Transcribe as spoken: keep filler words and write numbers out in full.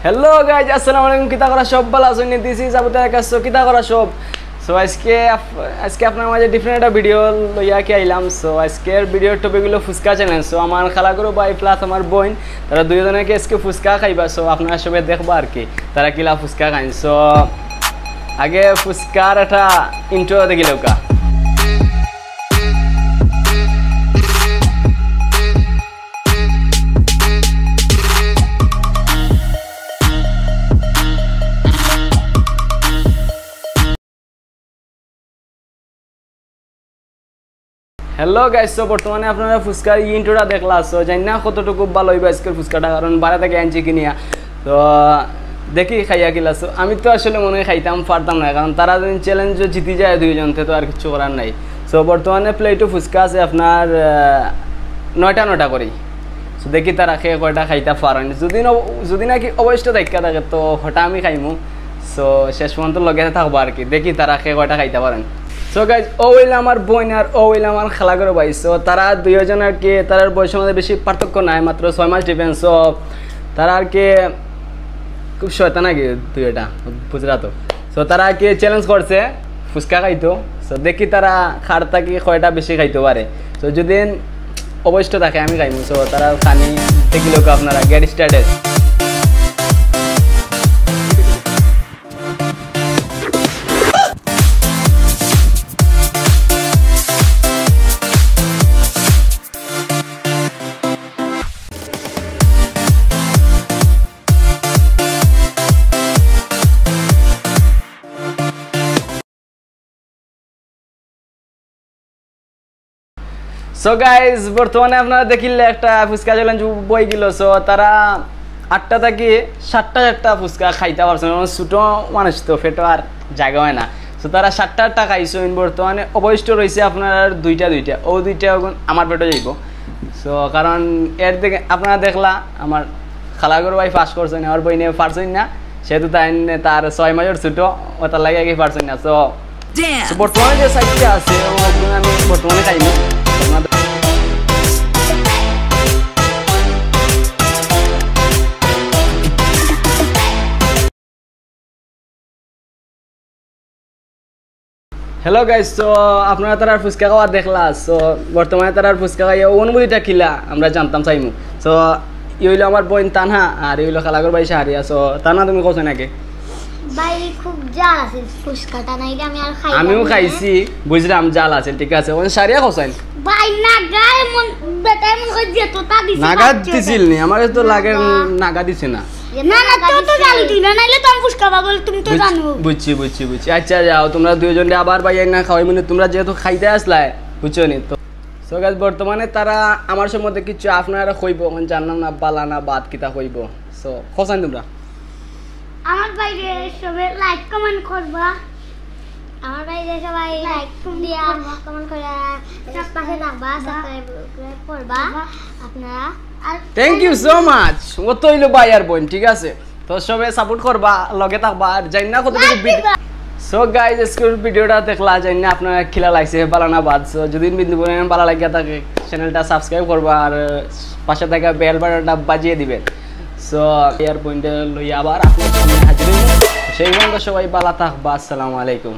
Hello guys, আসসালামু আলাইকুম। কিতা করা সব, ভালা আছইন নি? This is Abu Tarique. So কিতা করা সব? So আজকে আপ-, আজকে আপনার মাঝে ডিফারেন্ট একটা ভিডিও লইয়া কি আইলাম। So আজকের ভিডিওর টপিক হইল ফুচকা চ্যালেঞ্জ। So আমার খালাগুরু ভাই প্লাস আমার বইন, তারা দুইজনে কি আজকে ফুচকা খাইবা। So আপনারা সবে দেখবা আর কি, তারা কিলা ফুচকা খাইন। So আগে ফুচকার একটা ইন্ট্রো দেখি লউকা। হ্যালো গাইজ, so বর্তমানে আপনারা ফুচকার ই ইন্ট্রোটা দেখলা। So জানি না কতটুকু ভালা অইবো আজকের ফুচকাটা, কারণ বাইরে থাকি আনছি কিনিয়া। তো দেখি খাইয়া কিলা। So আমি তো আসলে মনে হয় খাইতাম পারতাম না, কারণ তারা যদি চ্যালেঞ্জও জিতি যায় দুইজন, তে তো আর কিছু করার নাই। So বর্তমানে প্লেটো ফুচকা আছে আপনার, আহ, নয়টা নয়টা করি। So দেখি তারা কে কয়টা খাইতা পারইন। যদি ন-, যদি নাকি অবশিষ্ট থাকিয়া থাকে, তো হটা আমি খাইমু। So শেষ পর্যন্ত লগে থাকবা আর কি, দেখি তারা কে কয়টা খাইতা পারইন। So গাইজ, ও অইল আমার বইন আর ও অইল আমার খালাগুরু ভাই। So তারা দুইজন আর কি, তারার বয়সর মধ্যে বেশি পার্থক্য নাই, মাত্র ছয় মাস ডিফারেন্স। So তারা আর কি খুব শয়তান আর কি দুইটা, বুঝরা তো। So তারা আর কি চ্যালেঞ্জ করছে ফুচকা খাইতো। So দেখি তারা কার থাকি কয়টা বেশি খাইতো পারে। So যদি অবশিষ্ট থাকে আমি খাইমু। So তারা খানি দেখি লউকা আপনারা, গেট স্টার্টেড। So গাইজ, বর্তমানে আপনারা দেখিলে একটা ফুচকা চ্যালেঞ্জ বই গেল। So তারা আটটা থাকি সাতটা সাতটা ফুচকা খাইতা পারছইন, কারণ ছোট মানুষ তো, পেটো আর জাগা হয় না। So তারা সাতটা সাতটা খাইছইন। বর্তমানে অবশিষ্ট রইছে আপনার দুইটা দুইটা, ও দুইটা অখন আমার পেটো যাইবো। So কারণ এর দিকে আপনারা দেখলা আমার খালাগুরু ভাই পাস করছইন, আমার বইনে পারছইন না, সেহেতু তাই তার ছয় মাসর ছোট, ওটার লাগি আর কি পারছইন না। So তো বর্তমানে যে সাইডটা আছে, ও একদম আমি বর্তমানে খাইনি। হ্যালো গাইজ, তো আপনারা তারার ফুচকা খাওয়া দেখলা। So বর্তমানে তারার ফুচকা খাইয়া অনুভূতিটা কিলা আমরা জানতাম চাইমু। So ই অইল আমার বইন তানহা, আর ই অইল খালাগুরু ভাই শাহরিয়া। So তানহা, তুমি কওছাইন আগে? ভাই, খুব ঝাল আছিল ফুচকাটা, নাইলে আমি আর খাইতাম আমিও না। খাইছি, বুঝলাম ঝাল আছিল, ঠিক আছে। অখন শাহরিয়া কওছাইন? ভাই, নাগা এমন, বেটা এমন কই যে তোতা দিছে নাগা পাঁচশো দিছিল নি? আমার তো লাগে নাগা। নাগা দিছে না। না, না, তো তো ঝাল দিল, নাইলে তো আমি ফুচকা পাগল, তুমি তো বুঝ-, জানো। বুঝছি, বুঝছি, বুঝছি। আচ্ছা, যাও, তোমরা দুইজনরে আবার ভাই না খাওয়াই, মানে, তোমরা যেহেতু খাইতে আসলায়, বুঝছো নি? তো, so guys, বর্তমানে তারা আমার সম্বন্ধে কিছু আপনারা কইবো, অখন জানলাম না, বালা না বাদ কিতা কইবো। So, কওছাইন তোমরা? আমার ভাইরে সবে লাইক কমেন্ট করবা। আমার ভাইরে সবাই লাইক দিয়া, কমেন্ট করিয়া, সব পাশে থাকবা, সাবস্ক্রাইব করবা আপনারা। আর thank you so much। ও তো অইলো ভাই আর বইন, ঠিক আছে? তো সবে সাপোর্ট করবা, লগে থাকবা, আর জানি না কতটুকু লাইক ভিড-, দিবা। So guys, আজকের ভিডিওটা দেখলা, জানি না আপনারা কিলা লাগছে, বালা না বাদ। So যদি বিন্দু পরিমাণ বালা লাগিয়া থাকে, চ্যানেলটা সাবস্ক্রাইব করবা, আর পাশে থাকা বেল বাটনটা বাজিয়ে দিবেন। So এর পয়েন্টে লইয়া আবার আপনার সামনে হাজির হইব। সেই পর্যন্ত সবাই বালা থাকবা। আসসালামু আলাইকুম।